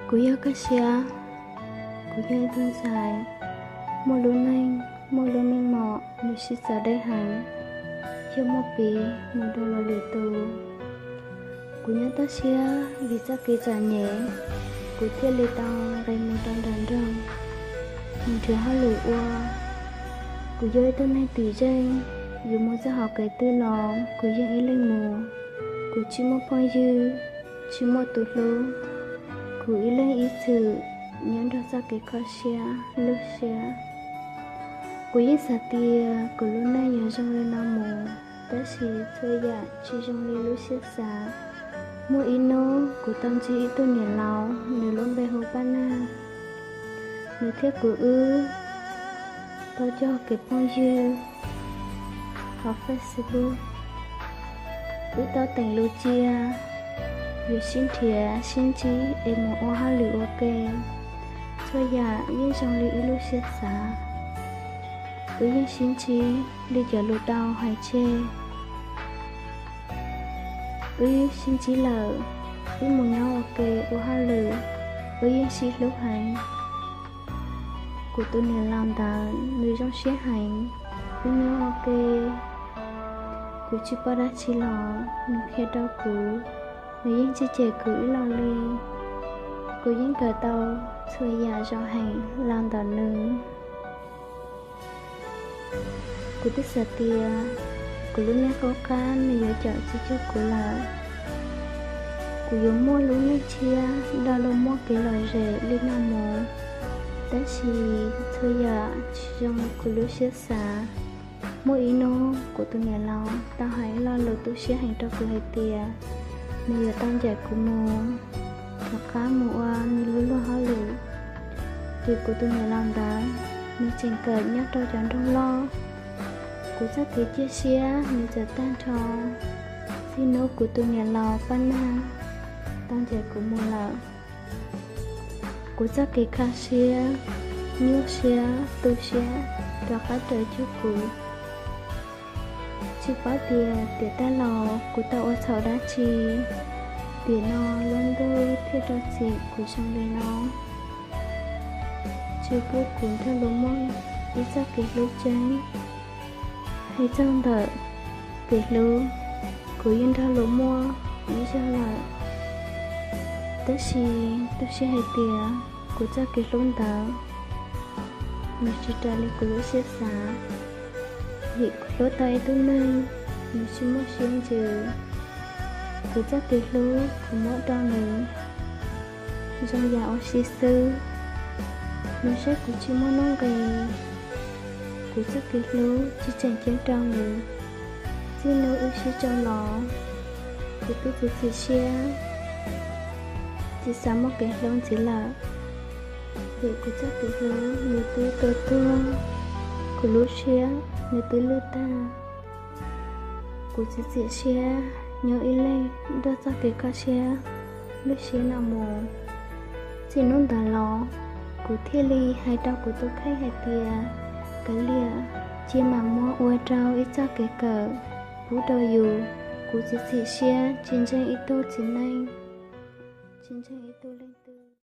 Kuv yog Kaj Siab, kuv yog ib tug ntxhais muaj lub neej, muaj lub meej mom, nws sib txawv deb heev, yog muaj piv mus rau luag lwm tus. Kuv nyob toj siab vim txoj kev txom nyem, kuv thiaj li tau nqis mus rau nram nroog mus nrhiav hauj lwm ua. Kuv yog ib tug neeg twm zeej, yuav mus txoj hauv kev twg los kuv yeej ib leeg mus. Kuv tsis muaj phooj ywg, tsis muaj tus hlub, kuv ib leeg ib txwm nyob nrog txoj kev kho siab, lub siab. Kuv yeej xav tias kuv lub neej yuav zoo li no mus, tab sis txhua yam tsis zoo li lub siab xav. Muaj ib hnub kuv tau ntsib ib tug niam laus, nws lub npe hu Paj Nag. Nws thiab kuv wb tau cog kev phooj ywg hauv Facebook. Wb tau teem lus cia, yuav sib nrhiav sib ntsib es mus ua hauj lwm ua ke. Txhua yam yeej zoo li wb lub siab xav. Wb yeej sib ntsib li cov lus tau hais tseg. Wb sib ntsib lawm, wb mus nyob ua ke ua hauj lwm, wb yeej sib hlub heev. Kuv tus niam laus ntawd nws zoo siab heev, wb nyob ua ke, kuv tsis paub dab tsi los nws qhia rau kuv, nws yeej tsis cem kuv ib los li. Kuv yeej kawm tau txhua yam zoo heev los ntawm nws. Kuv twb xav tias kuv lub neej qub qab nws yuav caum tsis cuag kuv lawm. Kuv yuav muaj lub neej tshiab nrog luag muaj kev lom zem li no mus, tab sis txhua yam tsis zoo kuv lub siab xav. Muaj ib hnub kuv tus niam laus tau hais ib lo lus tu siab heev rau kuv hais tias nws yuav tau ncaim kuv mus rov qab mus ua nws lub luag hauj lwm. Vim kuv tus niam laus ntawd nws tseem kawm nyob rau cov nroog loj, kuv txoj kev cia siab nws txawm tag nrho. Txij hnub kuv tus niam laus Paj Nag tau ncaim kuv mus lawm, kuv txoj kev kho siab, nyuaj siab, tu siab rov qab raws cuag kuv. Tsis paub tias tiam tag los kuv tau ua txhaum dab tsi, tiam no lub ntuj thiaj rau txim kuv zoo li no. Tsis pub kuv nrog luag muaj ib txoj kev hlub tseeb. Hais txog ntawm kev hlub, kuv yeej nrog luag muaj ib zaug lawm, tab sis tu siab hais tias kuv txoj kev hlub ntawd nws tsis raws li kuv lub siab xav. Vim kuv hlub tau ib tug neeg, nws tsis muaj siab ntsws. Kuv txoj kev hlub kuv muab rau nws zoo yam ua si xwb. Nws saib kuv tsis muaj nuj nqis, kuv txoj kev hlub tsis tseem ceeb rau nws. Txij hnub wb sib tso los, kuv twb txiav txim siab tsis xav muaj kev hlub ntxiv lawm. Vim kuv txoj kev hlub nws twb tuag tuag, kuv lub siab nws twb lwj tag. Kuv txiav txim siab nyob ib leeg nrog txoj kev kho siab lub siab no mus. Txij hnub ntawd los, kuv thiaj li hais rau kuv tus kheej hais tias, kav liam, cia mam muab ua rau ib txoj kev kawm pub rau yus. Kuv txiav txim siab tsis ntseeg ib tug txiv neej, tsis ntseeg ib tug